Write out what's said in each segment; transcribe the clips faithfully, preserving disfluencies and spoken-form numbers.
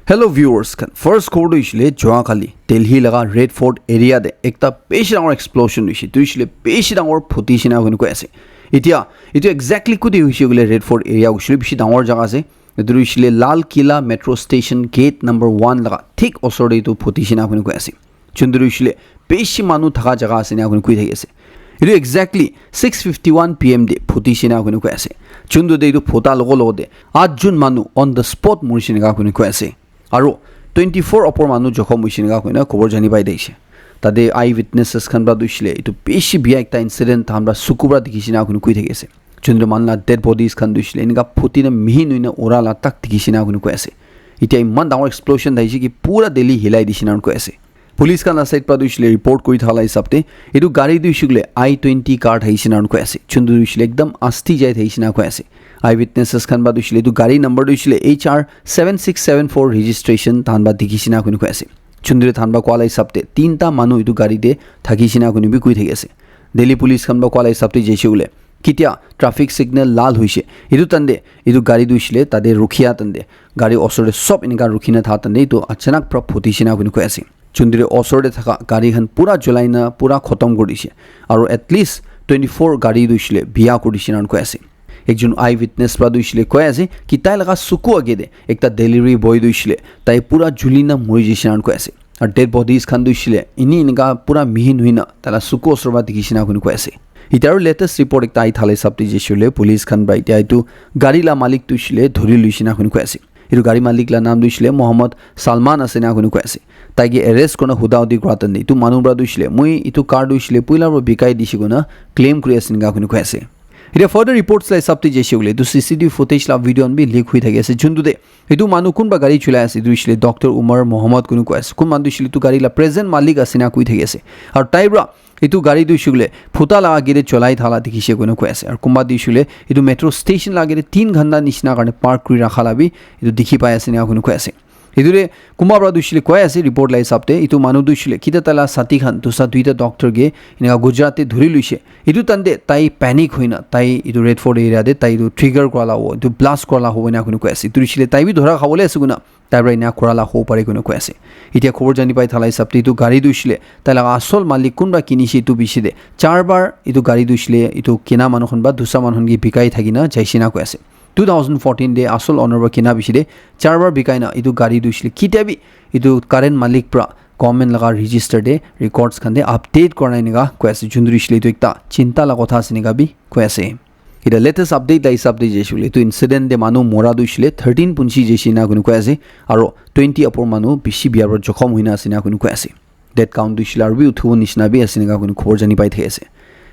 Hello viewers khan, first khobor tu hoishe le joa kali Delhi laga Red Fort area te ekta bishi dangor explosion hoishe, tu hoishe le bishi dangor phuti shina hoine koi ase. Etia etu exactly kuti hoishe koile Red Fort area hoishe le bishi dangor jaga ase. Etu hoishe le Lal Kila metro station gate number one laga thik osor te etu phuti shina hoine koi ase. Chunduri hoishe le bishi manu thaka jaga ase ena koina koi thaki ase. Etu exactly six fifty one P M te phuti shina koina koi ase. Chundu te etu phuta logo logo te at jun manu on the spot mori shina koina koi ase. Aro twenty four opor manu jokhom hoishe ena koina khobor jani pai thakishe. Tate eye witnesses khan pra tu hoishe le etu bishi biya ekta incident tahan pra suku pra dikhi shina koina koi thaki ase. Chunduri manu la dead bodies khan tu hoishe le eneka phuti na mihin hoina ura la tak dikhi shina koina koi ase. Etia iman dangor explosion thakishe ki pura Delhi hilai dishi na koi ase. Police khan la side pra tu hoishe le report kuri thala hisab te etu gari tu hoishe koile I twenty car thakishe na koi ase. Chundu tu hoishe le ekdam asti jai thakishe na koi ase. Eye witnesses khan pra tu hoishe le etu gari number tu hoishe le H R seven six seven four registration tahan pra dikhishe na koina koi ase. Chunduri tahan pra koa la hisab te tinta manu etu gari te thakishe na koina bi koi thaki ase. Delhi police khan pra koa la hisab te jaishe koile ketia traffic signal lal hoishe etu tande etu gari tu hoishe le tate rukhia tande gari osor te sob eneka rukhina tha tande etu achanak pra phutishe na koina koi ase. Chunduri osor te thaka gari khan pura julai na pura khotom kuri dishe. Aro at least twenty four gari tu hoishe le biya kuri dishe na koi ase. Ekjon eye witness pra tu hoishe le koi ase ki tai laga suku age te ekta delivery boy tu hoishe le tai pura juli na mori jaishe na koi ase. Aro dead bodies khan tu hoishe le ini eneka pura mihin hoina tai la suku osor pra dikhishe na koina koi ase. Etia aro latest report ekta ahi thala hisab te jaishe koile police khan pra etia etu gari la malik tu hoishe le dhuri loishe na koina koi ase. Etu gari malik la naam tu hoishe le Mohammad Salman ase na koina koi ase. Tai ke arrest kurina huda hudi kura tande etu manu pra tu hoishe le moi etu car tu hoishe le puila pra bikai dishe koina claim kuri ase eneka koina koi ase. Etia further reports la hisab te jaishe koile etu C C T V footage la video khan bi leak hoi thaki ase. Chundu te etu manu kunba gari chulai ase etu hoishe le Doctor Umar Mohammad koina koi ase. Kun manu tu hoishe le etu gari la present malik ase na koi thaki ase. Aro tai pra etu gari tu hoishe koile phuta la age te cholai thala dikhishe koina koi ase. Aro kunba tu hoishe koile etu metro station la age te tin ghanta nishina karne park kuri rakha la bi etu dikhi pai ase eneka koina koi ase. Etu te kunba pra tu hoishe koile koi ase report la hisab te etu manu tu hoishe koile kita tai la sati khan dusa duita doctor ke eneka Gujarat te dhuri loishe. Etu tande tai panic hoina tai etu Red Fort area te tai etu trigger kura la hobo, etu blast kura la hobo eneka koina koi ase. Etu hoishe koile tai bi dhora khabole ase koina tai pra ena kura la hobo pare koina koi ase. Etia khobor jani pai thala hisab te etu gari tu hoishe koile tai laga asol malik kunba kinishe etu bishi te char bar etu gari tu hoishe koile etu kina manu khan ba dusra manu khan ke bikai thaki na jaishe na koi ase. Two thousand fourteen te asol owner pra kina bishi te char bar bikai na etu gari tu hoishe koile ketia bi etu current malik pra government laga register te records khan te update kura nai eneka koi ase. Chunduri hoishe koile etu ekta chinta la kotha ase eneka bi koi ase. Etia latest update la hisab te jaishe koile etu incident te manu mora tu hoishe koile thirteen punchi jaishe na koina koi ase. Aro twenty opor manu bishi biya pra jokhom hoina ase na koina koi ase. Death count tu hoishe koile aro bi uthibo nishina bi ase eneka koina khobor jani pai thaki ase.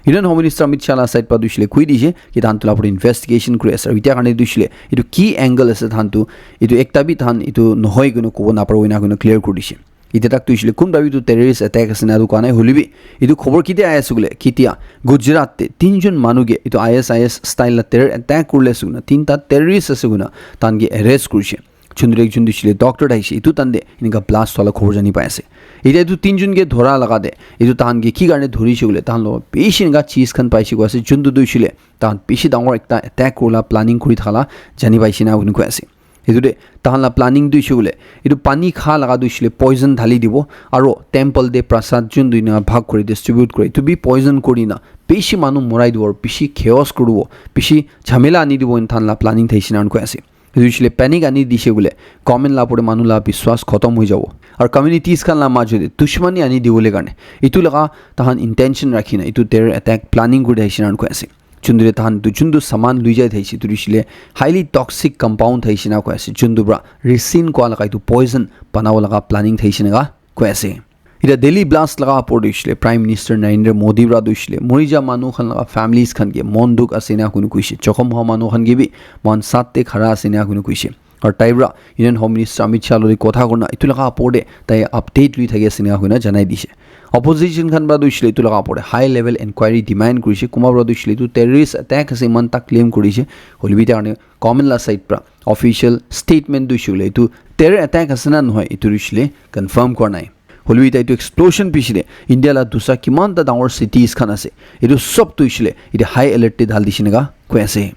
Union Home Minister Amit Shah la side pra tu hoishe koile koi dishe ki tahan etu la opor te investigation kuri ase. Aro etia karne tu hoishe koile etu ki angle ase tahan tu etu ekta bi tahan etu nohoi koina kobo naparibo eneka koina clear kuri dishe. Etia tak tu hoishe koile kunba bi etu terrorist attack ase na etu koa nai, hoile bi etu khobor ketia ahi ase koile ketia Gujarat te tinjon manu ke etu I S I S style la terror attack kurile ase koina tinta terrorist ase koina tahan ke arrest kurishe. Chunduri ekjon tu hoishe koile doctor thakishe etu tande eneka blast hola khobor jani pai ase. Etia etu tinjon ke dhora laga te etu tahan ke ki karne dhurishe koile tahan logot bishi eneka cheez khan paishe koi ase. Chunduri tu hoishe koile tahan bishi dangor ekta attack kurila planning kuri thaka la jani paishe na koina koi ase. Etu te tahan la planning tu hoishe koile etu pani kha laga tu hoishe koile poison dhali dibo aro temple te prasad jun tu eneka bhag kuri distribute kuri etu bi poison kurina bishi manu morai dibo aro bishi chaos kuribo, bishi jhamela ani dibo eneka tahan la planning thakishe na koi ase. Etu hoishe koile panic ani dishe koile government la opor te manu la biswas khotom hoi jabo. Aro communities khan la majo te dushmani ani dibole karne etu laga tahan intention rakhi na etu terror attack planning kuri thakishe na koi ase. Chunduri tahan tu juntu saman lui jai thakishe etu hoishe koile highly toxic compound thakishe na koi ase. Juntu pra resin koa laga etu poison banabo laga planning thakishe eneka koi ase. Etia Delhi blast laga opor te hoishe koile Prime Minister Narendra Modi pra tu hoishe koile mori ja manu khan laga families khan ke mon dukh ase ena koina koishe. Jokhom hua manu khan ke bi moikhan saath te khara ase ena koina koishe. Aru tai pra Union Home Minister Amit Shah loi kotha kurina etu laga opor te tai update lui thaki ase ena koina janai dishe. Opposition khan pra tu hoishe koile etu laga opor te high level enquiry demand kurishe. Kunba pra tu hoishe koile etu terrorist attack ase eman tak claim kurishe. Hoile bi tai karne government la side pra official statement tu hoishe koile etu terror attack ase na nohoi etu tu hoishe koile confirm kura nai. Hoilebi tai etu explosion piche te India la dusra kiman ta dangor cities khan ase, etu sob tu hoishe le etu high alert te dal dishe naka koi ase.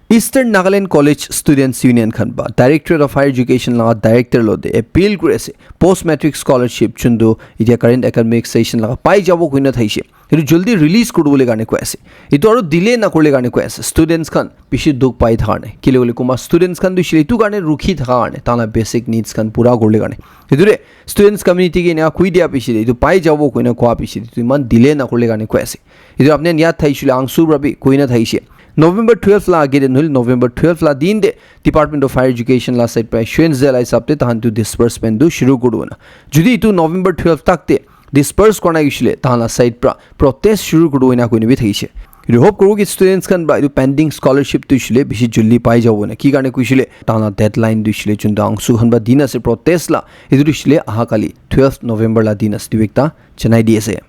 Eastern Nagaland College Students Union khan ba Directorate of Higher Education laga director lo de appeal kuri ase, post matric scholarship chundu itia current academic session laga pai jabo kuina thaise, itu jaldi release kuribole karne koi ase. Itu aru delay na kurle karne koi ase. Students khan bishi dukh pai thaka karne, kile kule kuma students khan tu shile itu karne rukhi thaka karne, tala basic needs khan pura kurle karne. Itu re students community ke ena koi dia piche de itu pai jabo kuina koa piche de itu iman delay na kurle karne koi ase. Itu apne yat thaisile angsu rabi koina thaise. November twelve la age de nohole November twelve la din de Department of Higher Education la side pra issuance de la hisab de tahan tu disbursement tu shuru kuribole na. Jodi itu November twelve tak de disburse kora nai gishile tahan la side pra protest shuru kuribole na koina bi thaise. Itu hope kuru ki students khan ba itu pending scholarship tu shile bishi jaldi pai jabo na. Ki karne kuishile tahan la deadline tu shile chunda angsu khan ba din ase protest la. Itu tu shile aha kali twelve November la din ase tu ekta janai di ase.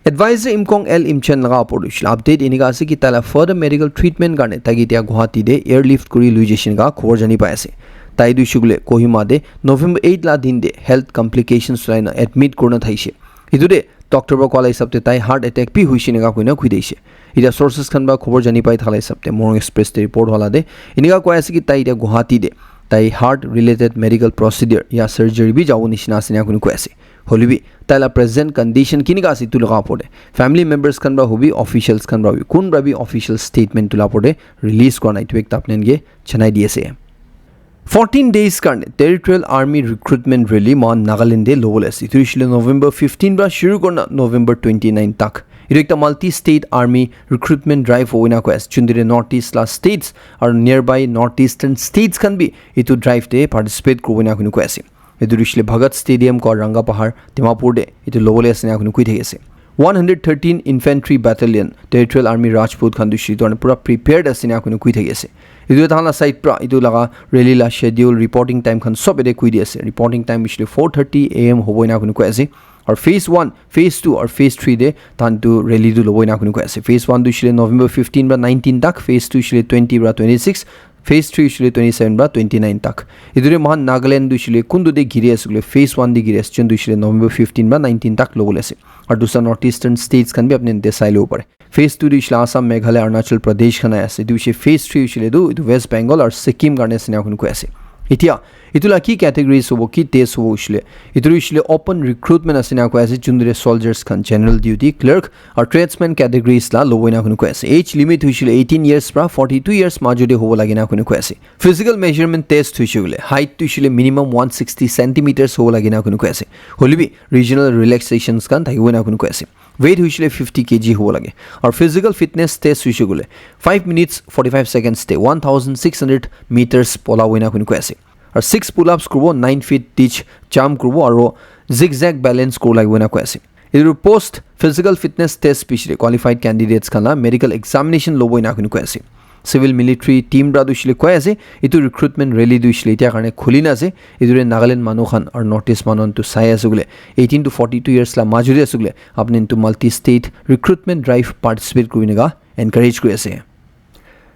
Advisor Imkong L Imchen laga opor tu shila update enika ase ki taila further medical treatment karne taiki tia Guwahati de airlift kuri lui jaise enika khobor jani pai ase. Tai tu shugule Kohima de November eight la din de health complications laina admit kurna thaise. Itu de doctor ba koala hisab te tai heart attack bi huise enika koina khui daise. Ita sources khan ba khobor jani pai thala hisab te Morung Express te report hala de enika koi ase ki tai ita Guwahati de tai heart related medical procedure ya surgery bi jabo nishina ase enika koina koi ase. Hoilebi taila present condition kinika ase itu laga opor te family members khan pra hobi officials khan pra hobi kun pra bi official statement tula opor te release kora nai itu ekta apne ke janai di ase. Fourteen days karne Territorial Army Recruitment Rally mohan Nagaland te lobole ase. Itu hoishile November fifteen pra shuru kurna November twenty-nine tak. Itu ekta multi state army recruitment drive hoina koi ase. Chundire North East la states aru nearby North Eastern states khan bi itu drive te participate kuribo na koi ase. Etu hoishile Bhagat Stadium ko Ranga Pahar Dimapur te etu lobole ase na koi thaki ase. One hundred thirteen Infantry Battalion Territorial Army Rajput khan tu shito pura prepared ase na koi thaki ase. Etu tahan la side pra etu laga rally la schedule, reporting time khan sob ete koi di ase. Reporting time hoishile four thirty a m hobo na koi ase. Aru phase one, phase two aru phase three de tahan tu rally tu lobo na koi ase. Phase one tu hoishile November fifteen pra nineteen tak, phase two hoishile twenty pra twenty-six, phase three hoishile twenty-seven pra twenty-nine tak. Etu de mohan Nagaland tu hoishile kuntu de giri ase koile phase one de giri ase, chun tu hoishile November fifteen pra nineteen tak lobole ase. Aru dusra North Eastern states khan bi apni de sai lobo pare. Phase two tu hoishile Assam, Meghalaya, Arunachal Pradesh khan ahi ase. Etu hoishile phase three hoishile tu etu West Bengal aru Sikkim karne ase na koi ase. Etia etu la ki categories hobo, ki test hobo hoishile, etu hoishile open recruitment ase na koi ase, chundire soldiers khan general duty clerk aru tradesman categories la lobo na koi ase. Age limit hoishile eighteen years pra forty-two years majo de hobo lage na koi ase. Physical measurement test hoishe koile height tu hoishile minimum one sixty centimeters hobo lage na koi ase. Hoilebi regional relaxations khan thakibo na koi ase. Weight hoishile fifty K G hobo lage. Aru physical fitness test hoishe koile five minutes forty-five seconds te one thousand six hundred meters pola hoina koi ase. Aru six pull-ups kuribo, nine feet ditch jump kuribo aru zigzag balance kuribo lagibo na koi ase. Etu post physical fitness test pichete qualified candidates khan la medical examination lobo ena koi ase. Civil military team pra tu hoishile koi ase, etu recruitment rally tu hoishile etia karne khuli na ase. Etu de Nagaland manu khan aru North East manu khan tu sai ase koile eighteen to forty-two years la majo de ase koile apni tu multi state recruitment drive participate kuri nega encourage kuri ase.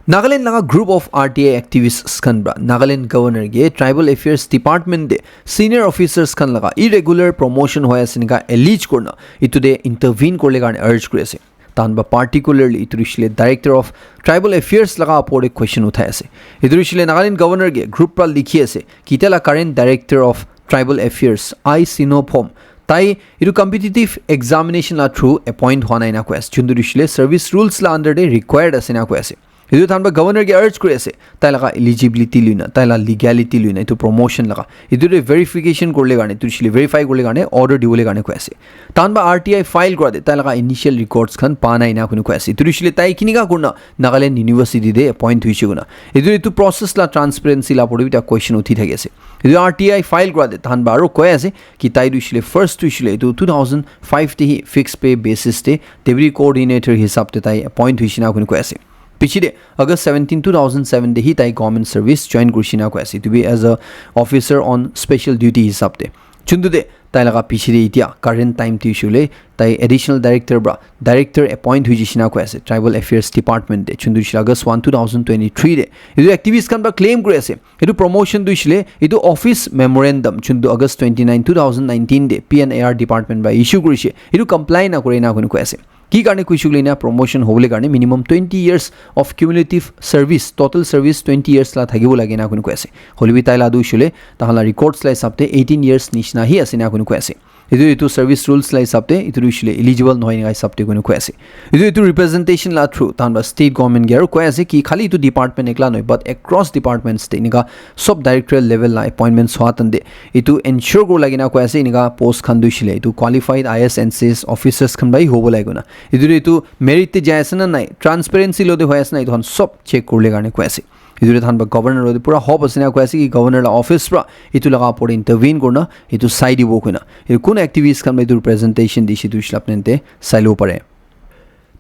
Nagaland laga group of R T I activists khan pra Nagaland governor ke tribal affairs department de senior officers khan laga irregular promotion hoi ase enika allege kurna etu de intervene kurle karne urge kuri ase. Tahan ba particularly etu hoishile director of tribal affairs laga opor de question uthai ase. Etu hoishile Nagaland governor ke group pra likhi ase ki taila current director of tribal affairs I Sino Phom tai etu competitive examination la through appoint hua nai na koi ase. Chuntu hoishile service rules la under de required ase na koi ase. Etu tahan ba governor ke urge kuri ase, tai laga eligibility luina, tai la legality luina, etu promotion laga etu de verification kurle karne, etu hoishile verify kurle karne order dibole karne koi ase. Tahan ba R T I file kura de tai laga initial records khan pa nai na koi ase. Etu hoishile tai kinika kurna Nagaland University de appoint hoishe koina. Etu, etu process la transparency la opor de bi ta question uthi thaki ase. Etu R T I file kura de tahan ba aru koi ase ki tai tu hoishile first tu hoishile etu two thousand five te hi fixed pay basis te deputy coordinator hisab te tai appoint hoishe na koi ase. Piche de August seventeen, two thousand seven de hi tai government service join kurishe na koi ase. Etu bi as a officer on special duty hisab de. Chuntu de tai laga piche de etia current time te hoishile tai additional director pra director appoint hoishe na koi ase tribal affairs department de. Chuntu hoishile August one, two thousand twenty-three de. Etu activist khan pra claim kuri ase. Etu promotion tu hoishile etu office memorandum chuntu August twenty-nine, two thousand nineteen de P N A R department pra issue kurishe. Etu comply na kore na koi ase. Ki karne kuishe koile ena promotion hobole karne minimum twenty years of cumulative service, total service twenty years la thakibo lage ena koi koi ase. Hoilebi tai la tu hoishe koile tahan la records la hisab te eighteen years nishina hi ase ena koi koi ase. Etu, etu service rules la hisab te etu tu hoishe koile eligible nohoi ena hisab te koi koi ase. Etu, etu representation la through tahan pra state government ke aru koi ase ki khali etu department ekla nohoi, but across departments te enika sob director level la appointments hua tan te etu ensure kuri lage na koi ase, enika post khan tu hoishe koile etu qualified I A S, N C S officers khan para hi hobo lage koi na. Etu tu etu merit te jai ase na nai, transparency lo te hoi ase na, etu khan sob check kuri le karne koi ase. Etu te tahan para governor lo te pura hope ase na koi ase ki governor la office para etu laga upor te intervene kurna etu sai dibo koi na. Etu kun activists khan para etu representation dishe tu hoishe koile apni te sai lobo pare.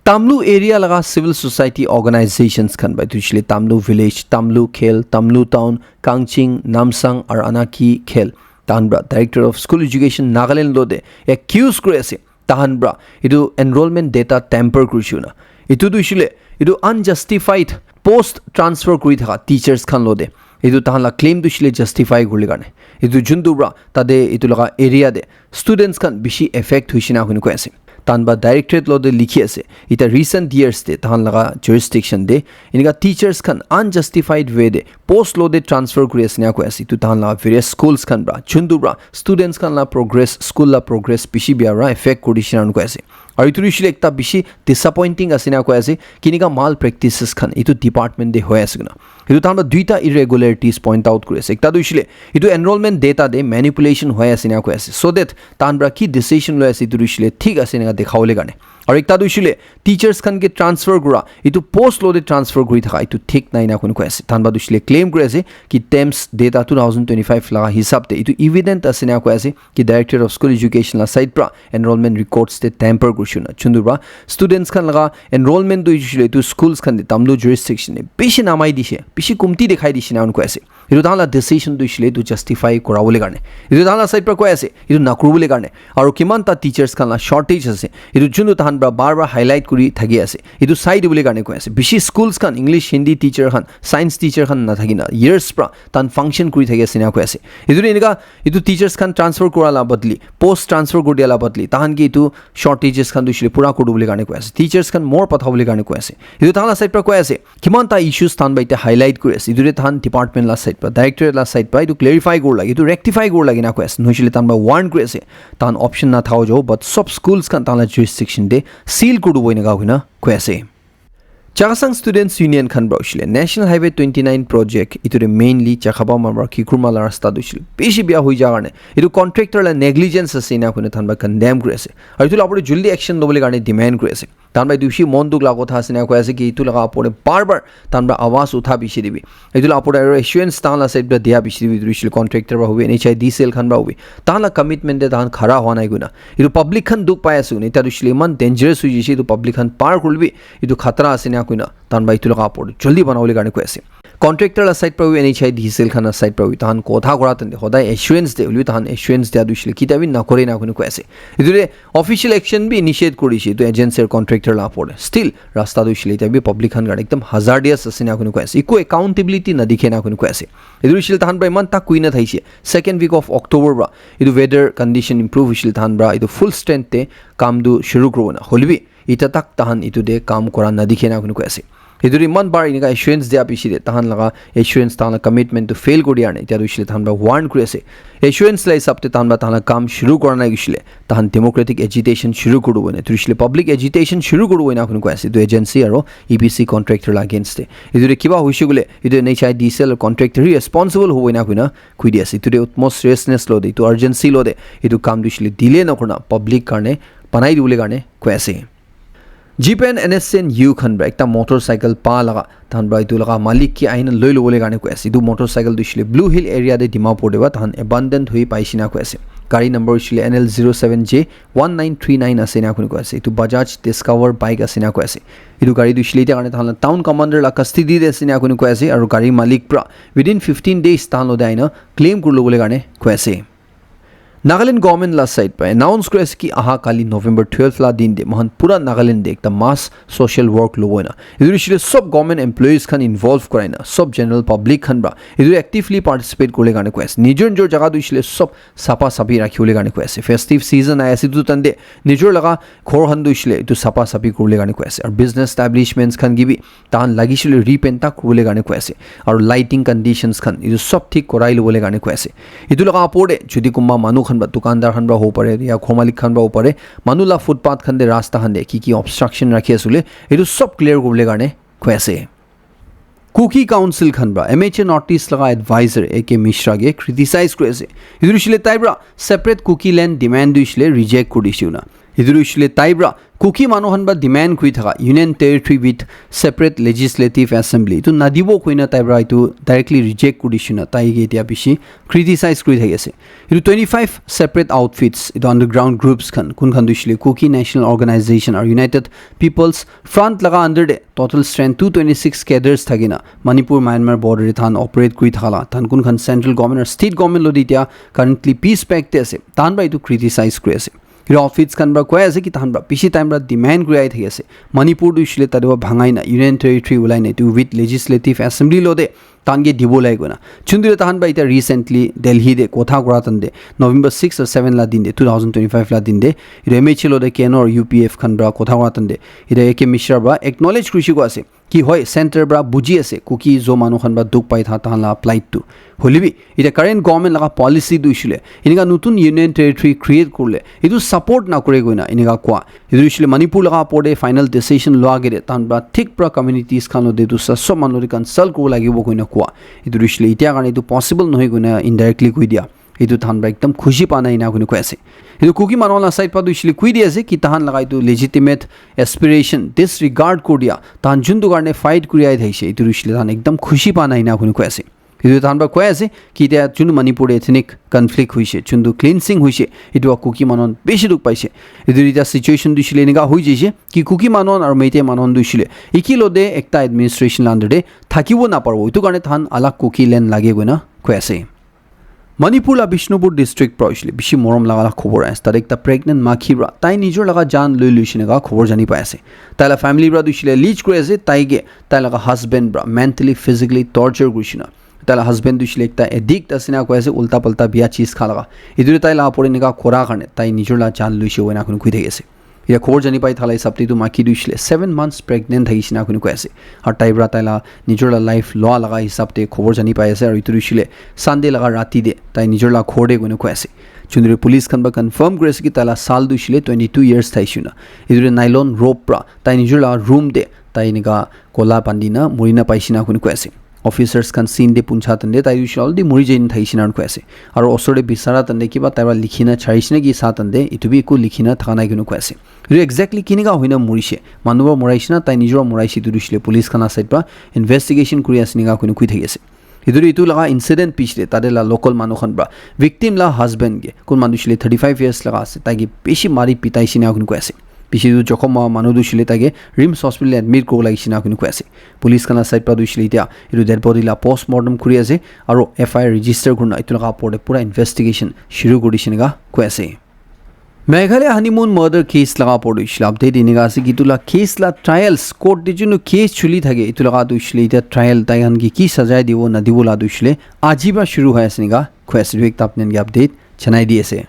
Tamlu area laga civil society organizations khan para etu hoishe koile Tamlu village, Tamlu khel, Tamlu town, Kangching, Namsang aru Anaki khel, tahan para director of school education Nagaland lo te accuse kuri ase tahan para etu enrollment data tamper kurishe koina. Etu tu hoishe koile etu unjustified post transfer kuri thaka teachers khan lo te etu tahan la claim tu hoishe koile justify kuribole karne etu juntu para tate etu laga area te students khan bishi affect hoishe na koi koi ase. Tahan para directorate lo te likhi ase, eta recent years te tahan laga jurisdiction te enika teachers khan unjustified way te post lo te transfer kuri ase ena koi ase. Etu tahan laga various schools khan para juntu para students khan la progress, school la progress bishi bia para affect kuri dishe ena koi ase. Aru etu tu hoishe koile ekta bishi disappointing ase ena koi ase, kinika mal practices khan etu department te hoi ase koi na. Etu tahan para duita irregularities point out kuri ase. Ekta tu hoishe koile etu enrollment data te manipulation hoi ase ena koi ase, so that tahan para ki decision loi ase etu tu hoishe koile thik ase ena dikhabole karne. Aru ekta tu hoishe koile teachers khan ke transfer kura, etu post lo te transfer kuri thaka etu thik nai ena koi koi ase. Tahan para tu hoishe koile claim kuri ase ki TAMS data two thousand twenty-five laga hisab te etu evident ase ena koi ase ki director of school education la side para enrollment records te tamper kurishe koina, juntu para students khan laga enrollment tu hoishe koile etu schools khan te Tamlu jurisdiction te bishi namai dishe, bishi kumti dikhai dishe ena koi ase. Etu tahan la decision tu hoishe koile etu justify kurabole karne, etu tahan la side para koi ase, etu nakuribole karne. Aru kiman ta teachers khan la shortage ase, etu juntu tahan para bar bar highlight kuri thaki ase, etu sai dibole karne koi ase. Bishi schools khan English, Hindi teacher khan, science teacher khan nathaki na years para tahan function kuri thaki ase ena koi ase. Etu tu enika etu teachers khan transfer kura la badli, post transfer kuri dia la badli, tahan ke etu shortages khan tu hoishe koile pura kuri dibole karne koi ase. Teachers khan more pathabole karne koi ase. Etu tahan la side para koi ase. Kiman ta issues tahan para eta highlight kuri ase. Etu te tahan department la side para, directorate la side para etu clarify kuri lage, etu rectify kuri lage ena koi ase. Nohoishe koile tahan para warn kuri ase. Tahan option na thao jo, but sob schools khan tahan la jurisdiction te seal kuri dibo ena koi na koi ase. Chakhesang Students Union khan para hoishe koile National Highway twenty nine project etu te mainly Chakhabam para Kikurma la rasta tu hoishe koile bishi bia hoi ja karne etu contractor la negligence ase ena koi na tahan para condemn kuri ase. Aru etu la upor te jaldi action lobole karne demand kuri ase. Tahan para etu bishi mon dukh la kotha ase ena koi ase ki etu laga upor te bar bar tahan para awaz utha bishi te bi. Etu la upor te aru assurance tahan la side para dia bishi te bi, etu hoishe koile contractor para hobi, N H I D C L khan para hobi. Tahan la commitment te tahan khara hua nai koi na. Etu public khan dukh pai ase koi na. Eta tu hoishe koile eman dangerous hoi jaise, etu public khan par kuri le bi etu khatara ase ena koi na. Tahan para etu laga upor te jaldi banabole karne koi ase. Contractor la side para bi, N H I D C L khan la side para bi, tahan kotha kura tante hodai assurance de, hoilebi tahan assurance dia tu hoishe koile ketia bi nakore ena koi na koi ase. Etu te official action bi initiate kuri dishe etu agency aru contractor la upor te. Still, rasta tu hoishe koile eta bi public khan karne ekdam hazardous ase ena koi na koi ase. Eku accountability na dikhe ena koi na koi ase. Etu hoishe koile tahan para eman tak koi na thakishe. Second week of October para etu weather condition improve hoishe koile tahan para etu full strength te kam tu shuru kuribo na. Hoilebi eta tak tahan etu te kam kura na dikhe ena koi na koi ase. Etu te eman bar enika assurance dia bishi te tahan laga assurance, tahan la commitment tu fail kuri dia karne eta tu hoishe koile tahan para warn kuri ase. Assurance la hisab te tahan para tahan la kam shuru kura nai hoishe koile tahan democratic agitation shuru kuri dibo ena. Etu hoishe koile public agitation shuru kuri dibo ena koi na koi ase etu agency aru E P C contractor la against te. Etu te kiba hoishe koile etu N H I D C L contractor hi responsible hobo ena koi na koi di ase. Etu te utmost seriousness lo te, etu urgency lo te etu kam tu hoishe koile delay na kurina public karne banai dibole karne koi ase. Jipen N S N U khan para ekta motorcycle pa laga, tahan para etu laga malik ke ahina loi lobole karne koi ase. Etu motorcycle tu hoishe koile Blue Hill area te Dimapur te para tahan abandoned hoi paishe na koi ase. Gari number hoishe koile N L zero seven J one nine three nine ase na koi na koi ase. Etu Bajaj Discover bike ase na koi ase. Etu gari tu hoishe koile eta karne tahan la town commander la custody te ase na koi na koi ase. Aru gari malik para within fifteen days tahan lo te ahina claim kuri lobole karne koi ase. Nagaland government la side pa announce kuri ase ki aha kali November twelve la din de mohan pura Nagaland de ekta mass social work lobo na. Etu hoishe le sob government employees khan involve korai na, sob general public khan pra etu actively participate kurle karne koi ase. Nijor nijor jaga tu hoishe le sob sapa sapi rakhi bole karne koi ase. Festive season ahi ase, etu time de nijor laga ghor khan tu hoishe le etu sapa sapi kurle karne koi ase. Aru business establishments khan ki bi tahan lagishile repaint ta kuribole karne koi ase. Aru lighting conditions khan etu sob thik korai lobole karne koi ase. Etu laga opor te jodi kunba manu khan ba dukandar khan ba hobo pare ya ghor malik khan ba hobo pare, manu la footpath khan te, rasta khan te ki ki obstruction rakhi ase le etu sob clear kuribole karne koi ase. Kuki Council khan pra M H A North East laga advisor A K Mishra ke criticize kuri ase. Etu hoishe le tai pra separate Kuki land demand tu hoishe le reject kuri dishe na. Etu hoishe le tai pra Kuki manu khan pra demand kuri thaka Union Territory with separate legislative assembly etu nadibo koina tai pra etu directly reject kuri dishe na, tai ke etia bishi criticize kuri thaki ase. Etu twenty-five separate outfits, etu underground groups khan, kun khan tu hoishe le Kuki National Organization aru United People's Front laga under de total strength two twenty-six cadres thaki na Manipur Myanmar border de tahan operate kuri thaka la, tahan kun khan central government aru state government lo de etia currently peace pact te ase, tahan pra etu criticize kuri ase. Etu outfits khan pra koi ase ki tahan pra bishi time pra demand kuri ahi thaki ase. Manipur tu hoishe le tate pra bhangai na Union Territory ulai na etu with legislative assembly lo de tahan ke dibo lai koina. Chundure tahan pra etia recently Delhi de kotha kura time de November six or seven la din de, two thousand twenty-five la din de, etu M H A lo de K N O aru U P F khan pra kotha kura time de etia A K Mishra pra acknowledge kurishe koi ase ki hoi center pra buji ase Kuki Zo manu khan pra dukh pai tha tahan la plight tu. Hoile bi etia current government laga policy tu hoishe le enika notun Union Territory create kurle etu support na kure koina enika koa. Etu hoishe le Manipur laga opor te final decision loa agey de tahan pra thik pra communities khan lo de etu sa sob manu de consult kuribo lagibo koina koa. Etu hoishe le etia karne etu possible nohoi koina indirectly koi dia. Etu tahan pra ekdam khushi pa na ena koina koi ase. Etu Kuki manu la side pra tu hoishe le koi di ase ki tahan laga etu legitimate aspiration disregard kuri dia, tahan juntu karne fight kuri ahi thakishe, etu hoishe le tahan ekdam khushi pa na ena koina koi ase. Etu tahan pra koi ase ki etia juntu Manipur de ethnic conflict hoishe, juntu cleansing hoishe, etu pra Kuki manu khan bishi dukh paishe. Etu etia situation tu hoishe le enika hoi jaishe ki Kuki manu khan aru Meitei manu khan tu hoishe le eki lo de ekta administration la under de thakibo naparibo. Etu karne tahan alag Kuki land lage koina koi ase. Manipur la Bishnupur district pra hoishe le bishi morom laga la khobor ase. Tate ekta pregnant maiki pra tai nijor laga jaan loi loishe enika khobor jani pai ase. Tai la family pra tu hoishe le allege kuri ase tai ke tai laga husband pra mentally, physically torture kurishe na. Tai la husband tu hoishe le ekta addict ase na koi ase, ulta palta biya cheez kha laga. Etu de tai la opor de enika kura karne tai nijor la jaan loishe koina koina koi thaki ase. Etia khobor jani pai thala hisab te etu maiki tu hoishe le seven months pregnant thakishe na koina koi ase. Aru tai pra tai la nijor la life loa laga hisab te khobor jani pai ase. Aru etu tu hoishe le Sunday laga rati de tai nijor la ghor de koina koi ase. Chunduri police khan pra confirm kuri ase ki tai la saal tu hoishe le twenty-two years thaishe na. Etu de nylon rope pra tai nijor la room de tai enika kola bandi na muri na paishe na koina koi ase. Officers khan scene de puncha time de tai hoishe le already muri jai na thaishe na koi ase. Aru osor de bisara time de kiba tai pra likhi na charishe na ki sa time de etu bi eku likhi na thaka nai koina koi ase. Etu exactly kinika hoina murishe, manu pra muraishe na tai nijor pra muraishe, etu tu hoishe le police khan la side pra investigation kuri ase enika koina koi thaki ase. Etu tu etu laga incident piche de tate la local manu khan pra victim la husband ke, kun manu tu hoishe le thirty-five years laga ase, tai ke bishi mari pitai she enika koina koi ase. Piche tu jokhom hua manu tu hoishe le tai ke RIMS hospital admit kuribo lagishe enika koina koi ase. Police khan la side pra tu hoishe le etia etu dead body la postmortem kuri ase aru F I R register kurina etu laga opor de pura investigation shuru kuri dishe enika koi ase. Meghalaya honeymoon murder case laga opor de hoishe le update enika ase ki etu la case la trials court de junu case chuli thake etu laga tu hoishe le etia trial tai khan ke ki sajai dibo nadibo la tu hoishe le aji pra shuru hoi ase enika koi ase. Etu ekta apni khan ke update janai di ase.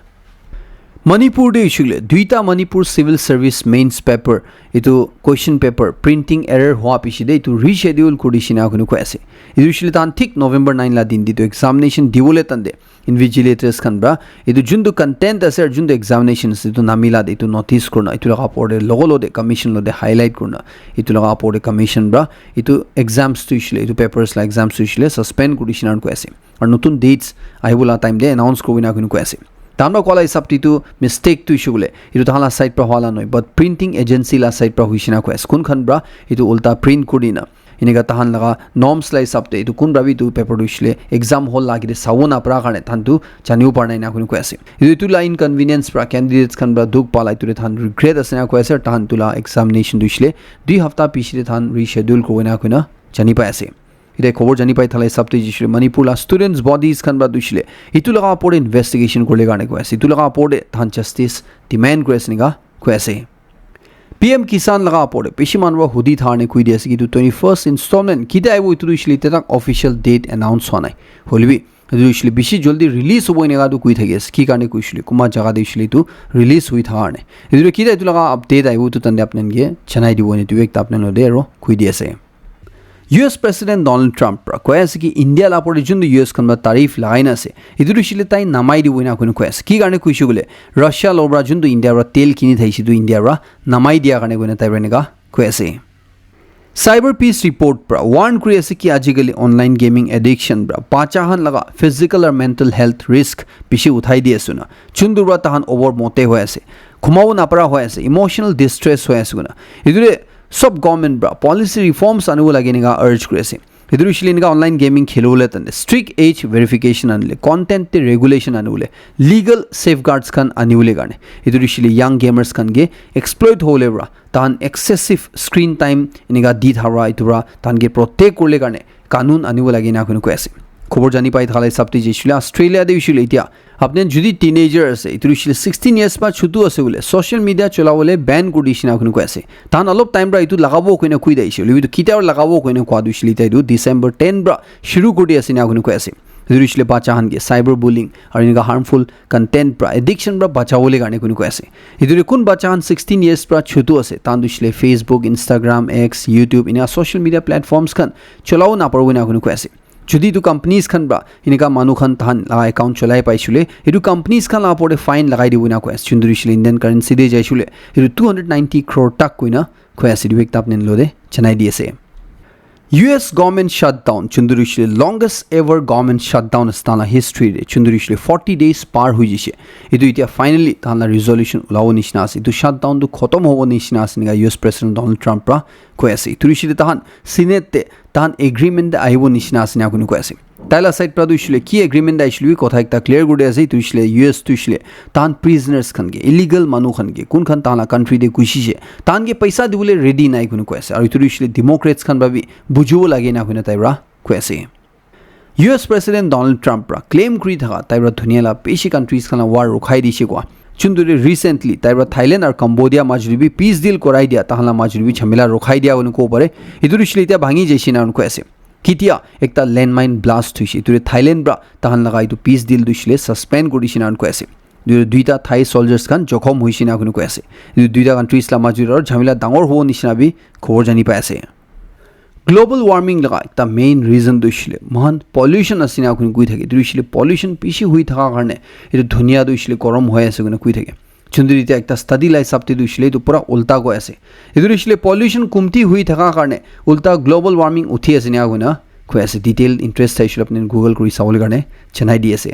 Manipur de hoishe le duita Manipur Civil Service mains paper etu question paper printing error hua piche de etu reschedule kuri dishe enika koina koi ase. Etu hoishe le tahan thik November nine la din de etu examination dibole time de invigilators khan pra etu juntu content ase aru juntu examination ase etu namila de etu notice kurina etu laga opor de logo lo de commission lo de highlight kurina etu laga opor de commission pra etu exams tu hoishe le etu papers la exams tu hoishe le suspend kuri dishe enika koi ase. Aru notun dates ahibo la time de announce kurina koina koi ase. Tahan pra koa la hisab te etu mistake tu hoishe koile etu tahan la side pra hua la nohoi, but printing agency la side pra hoishe enika koi ase. Kun khan pra etu ulta print kurina enika tahan laga norms la hisab te etu kun pra bi etu paper tu hoishe le exam hall la age de sabo napara karne tahan tu janibo para nai enika koina koi ase. Etu, etu la inconvenience pra candidates khan pra dukh pa la etu de tahan regret ase enika koi ase, aru tahan etu la examination tu hoishe le dui hafta piche de tahan reschedule kuribo enika koina jani pai ase. Ite khobor jani pai thala hisab te jishile Manipur la students bodies khan ba dushile itu laga apor te investigation kurle karne koi ase, itu laga apor te than justice demand kuri ase nika koi ase. P M Kisan laga apor te bishi manu para hudi tharne koi di ase ki itu twenty first installment kite aibo itu dushile ite tak official date announce hwa nai. Hoilebi itu dushile bishi joldi release hobo eneka tu koi thaki ase, ki karne koishile kuma jaga te dushile itu release hui tharne itu kite itu laga update aibo itu tande apnan ke janai dibo ne itu ekta apnan lo de aro koi di ase. U S President Donald Trump pra koi ase ki India la apor te juntu U S khan pra tariff lagai na ase, itu tu shile tai namai dibo ena koi koi ase. Ki karne koishe koile Russia lo pra juntu India pra tel kini thaise tu India pra namai dia karne koina tai pra eneka koi ase. Cyber Peace Report pra warn kuri ase ki ajikali online gaming addiction pra bacha khan laga physical aru mental health risk bishi uthai di ase na. Juntu pra tahan over mote hoi ase, khumabo napara hoi ase, emotional distress hoi ase koina. Itu de sob government pra policy reforms anibo lage eneka urge kuri ase. Itu hoishile eneka online gaming khelibole tande strict age verification anile, content te regulation anibole, legal safeguards khan anibole karne. Itu hoishile young gamers khan ke exploit hole pra tahan excessive screen time eneka di thara itu pra tahan ke protect kurle karne kanun anibo lage ena koi koi ase. Khobor jani pai thala hisab te jishile Australia te hoishile itia apni jodi teenager ase, itu hoishile sixteen years pa chutu ase bole, social media cholabole ban kuri dishi na koi koi ase. Tahan olop time pra itu lagabo koina koi daise, hoilebi itu kitia lagabo koina koa dushile tai itu December ten pra shuru kuri di ase na koi koi ase. Itu hoishile bacha khan ke cyber bullying aru eneka harmful content pra addiction pra bachabole karne koi koi ase. Itu kun bacha khan sixteen years pra chutu ase, tahan dushile Facebook, Instagram, X, YouTube ena social media platforms khan cholabo naparibo na koi koi ase. Jodi itu companies khan pra eneka manu khan tahan laga account cholai paishule, itu companies khan la apor te fine lagai dibo na koi ase. Juntu hoishile Indian currency te jaishule itu two hundred ninety crore tak koina koi ase, itu ekta apni lo de janai di ase. U S government shutdown, juntu hoishile longest ever government shutdown ase tahan la history te, juntu hoishile forty days par hui jishe. Itu itia finally tahan la resolution ulabo nishina ase. Itu shutdown tu khotom hobo nishina ase eneka U S President Donald Trump pra koi ase. Itu hoishile tahan Senate te tahan agreement te ahibo nishina ase na koi koi ase. Tai la side pra tu hoishile ki agreement te aishile bi kotha ekta clear kuri di ase. Itu hoishile U S tu hoishile tahan prisoners khan ke, illegal manu khan ke, kun khan tahan la country te gusishe, tahan ke paisa dibole ready nai koi koi ase. Aru itu hoishile Democrats khan pra bi bujibo lage na koina tai pra koi ase. U S President Donald Trump pra claim kuri thaka tai pra dunia la bishi countries khan la war rukhai dishe koa. Juntu recently tai pra Thailand aru Cambodia majuli bi peace deal korai dia, tahan la majuli bi jhamela rukhai dia koi kobo pare. Itu hoishile itia bhangi jaishe na koi ase. Kitia ekta landmine blast hoishe, itu Thailand pra tahan laga itu peace deal tu hoishile suspend kuri dishi na koi ase. Itu duita Thai soldiers khan jokhom hoishe na koi ase. Itu duita countries la majuli aru jhamela dangor hobo nishina bi khobor jani pai ase. Global warming laga ekta main reason tu hoishile mohan pollution ase na koi thake. Itu hoishile pollution bishi hui thaka karne itu dunia tu hoishile gorom hoi ase koi thake. Juntu itia ekta study la hisab te tu hoishile itu pura ulta koi ase. Itu hoishile pollution kumti hui thaka karne ulta global warming uthi ase na koina koi ase. Detail interest thaishile apni Google kuri sabole karne janai di ase.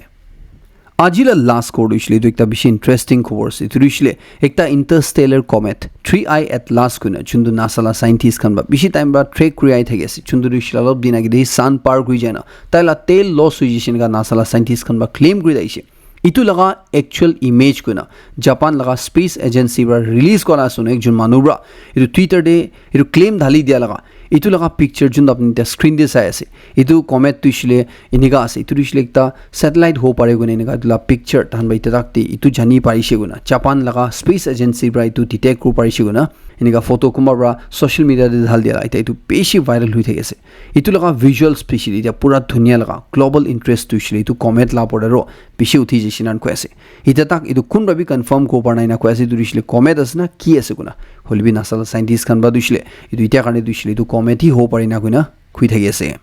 Aji la last khobor tu hoishile itu ekta bishi interesting khobor ase. Itu hoishile ekta interstellar comet three I Atlas koina juntu NASA la scientist khan pra bishi time pra track kuri ahi thaki ase. Juntu hoishile olop din age te sun par kuri jai na tai la tail loss hoi jishe eneka NASA la scientist khan pra claim kuri ahishe. Itu laga actual image koina Japan laga space agency pra release kora ase ekjon manu pra itu Twitter te itu claim dhali dia laga itu laga picture juntu apni screen te sai ase. Itu comet tu hoishile eneka ase. Itu tu hoishile ekta satellite hobo pare koina eneka itu la picture tahan pra itu tak te itu jani parishe koina Japan laga space agency pra itu detect kuri parishe koina eneka photo kunba pra social media te dhal dia la itu bishi viral hui thaki ase. Itu laga visuals bishi itia pura dunia laga global interest tu hoishile itu comet la opor te aro bishi uthi jaishe na koi ase. Itia tak itu kun pra bi confirm kuri bo para nai na koi ase itu hoishile comet ase na ki ase koina. Hoilebi NASA la scientist khan pra tu hoishile itu itia karne tu hoishile itu comet hi hobo pare na koina koi thaki ase.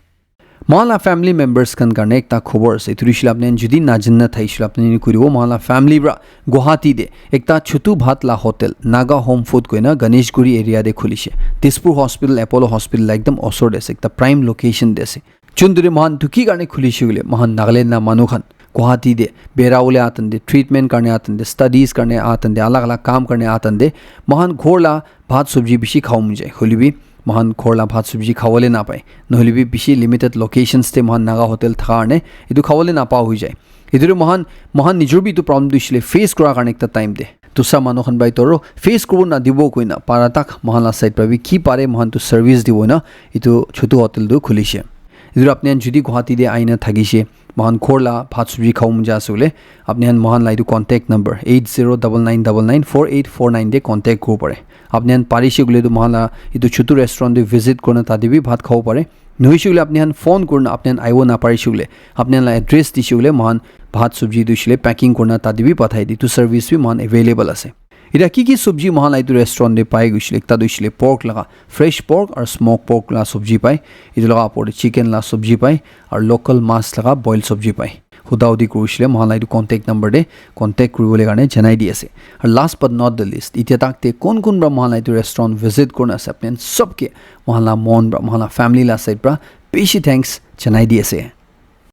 Mohan la family members khan karne ekta khobor ase. Itu hoishile apni jodi najana thaishile apni kuri dibo. Mohan la family pra Guwahati te ekta Chotu Bhat la hotel, Naga Home Food koina Ganeshguri area te khulishe. Dispur Hospital, Apollo Hospital la ekdam osor te ase, ekta prime location te ase. Juntu mohan tu ki karne khulishe koile mohan Nagaland la manu khan Guwahati te bera bole atan te, treatment karne atan te, studies karne atan te, alag alag kam karne atan te, mohan ghor la bhat sabji bishi khabo mon jai. Hoilebi mohan ghor la bhat sabji khabole napai. Nohoilebi bishi limited locations te mohan Naga hotel thaka karne etu khabole napa hoi jai. Etu tu mohan, mohan nijor bi etu problem tu hoishile face kura karne ekta time te dusra manu khan para etu aro face kuribo nadibo koina para tak mohan la side para bi ki pare mohan tu service dibo na etu Chotu Hotel tu khulishe. Etu apni khan jodi Guwahati te aina thakishe, moikhan ghor la bhat sabji khabo mon ja ase koile, apni khan moikhan la etu contact number eight zero double nine double nine four eight four nine te contact kuribo pare. Apni khan parishe koile tu moikhan la etu chutu restaurant te visit kurina tate bi bhat khabo pare. Nohoishe koile apni khan phone kurina apni khan aibo naparishe koile, apni khan la address dishe koile moikhan bhat sabji tu hoishe le packing kurina tate bi pathai di. Etu service bi moikhan available ase. Etia ki ki sabji moikhan la etu restaurant te pai koishe le, ekta tu hoishe le pork laga, fresh pork aru smoke pork la sabji pai. Etu laga opor te chicken la sabji pai, aru local mas laga boil sabji pai. Huda hudi kurishe le moikhan la etu contact number te contact kuribole karne janai di ase. Aru last but not the least, etia tak te kon kon para moikhan la etu restaurant visit kurina ase, apni khan sob ke moikhan la mon para, moikhan la family la side para bishi thanks janai di ase.